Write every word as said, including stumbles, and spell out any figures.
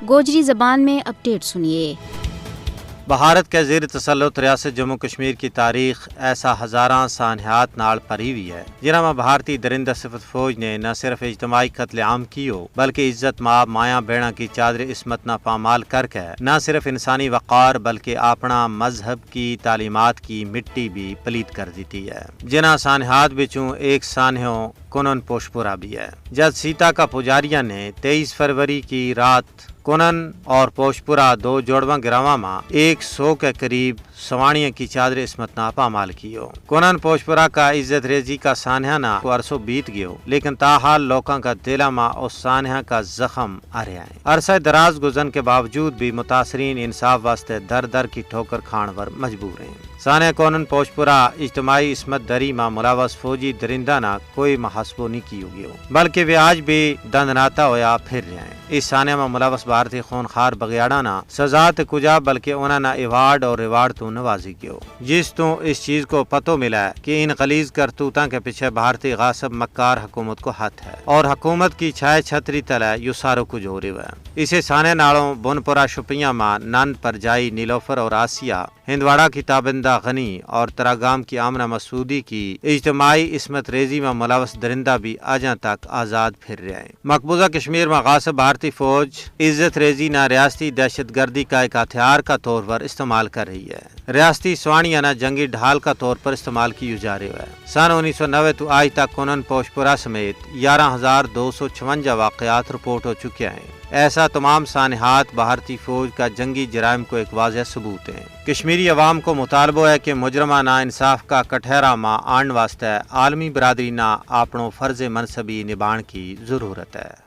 گوجری زبان میں اپڈیٹ سنیے۔ بھارت کے زیر تسلط ریاست جموں کشمیر کی تاریخ ایسا ہزاراں سانحات نال پری ہوئی ہے، جنہاں ما بھارتی درندہ صفت فوج نے نہ صرف اجتماعی قتل عام کیو، بلکہ عزت ماں مایاں بہناں کی چادر عصمت نا پامال کر کے نہ صرف انسانی وقار بلکہ اپنا مذہب کی تعلیمات کی مٹی بھی پلیت کر دیتی ہے۔ جنہاں سانحات بچوں ایک سانحوں کنن پوشپورا بھی ہے، جد سیتا کا پجاریاں نے تئیس فروری کی رات کنن اور پوشپورا دو جوڑواں گراواں ما ایک سو کے قریب سوانیاں کی چادر عصمت نا پامال کیو۔ کنن پوشپورا کا عزت ریزی کا سانحہ نا کو عرصو بیت گیو، لیکن تاحال لوکاں کا دلاں ما اس سانحہ کا زخم آ رہیا ہیں۔ عرصہ دراز گزن کے باوجود بھی متاثرین انصاف واسطے در در کی ٹھوکر کھان ور مجبور ہیں۔ سانحہ کونن پوشپورا اجتماعی عصمت دری ما ملاوث فوجی درندہ نا کوئی محاسبو نہیں کیو گیو، بلکہ ویہ آج بھی دندناتا ہویا پھر رہیا ہیں۔ اس سانحہ ما ملاوث بھارتی خونخوار بگیاڑاں نا سزا تے کجا بلکہ انہاں نا ایوارڈ اور ریوارڈ تو نوازی گیو، جس تو اس چیز کو پتو ملا ہے کہ ان غلیظ کرتوتاں کے پچھے بھارتی غاصب مکار حکومت کو ہتھ ہے اور حکومت کی چھائے چھتری تلے یوہ سارو کجھ ہو رہیو ہے۔ اسے سانحہ نالوں بن پورا شپیاں ما نند پرجائی نیلوفر اور آسیا ہندواڑا کی تابندہ غنی اور تراگام کی آمنہ مسعودی کی اجتماعی عصمت ریزی ما ملاوث درندہ بھی اجاں تک آزاد پھر رہیا ہیں۔ مقبوضہ کشمیر ما غاصب بھارتی فوج عزت ریزی نا ریاستی دہشت گردی کا ایک ہتھیار کا طور پر استعمال کر رہی ہے۔ ریاستی سوانیاں نا جنگی ڈھال کا طور پر استعمال کیو جا رہیو ہے۔ سن انیس سو نوے تو آج تک کنن پوشپورا سمیت یارہ ہزار دو سو چھونجا واقعات رپورٹ ہو چکیا ہیں۔ ایسا تمام سانحات بھارتی فوج کا جنگی جرائم کو ایک واضح ثبوت ہیں۔ کشمیری عوام کو مطالبو ہے کہ مجرمہ نا انصاف کا کٹہرا ما آن واسطے عالمی برادری نا اپنو فرض منصبی نبھان کی ضرورت ہے۔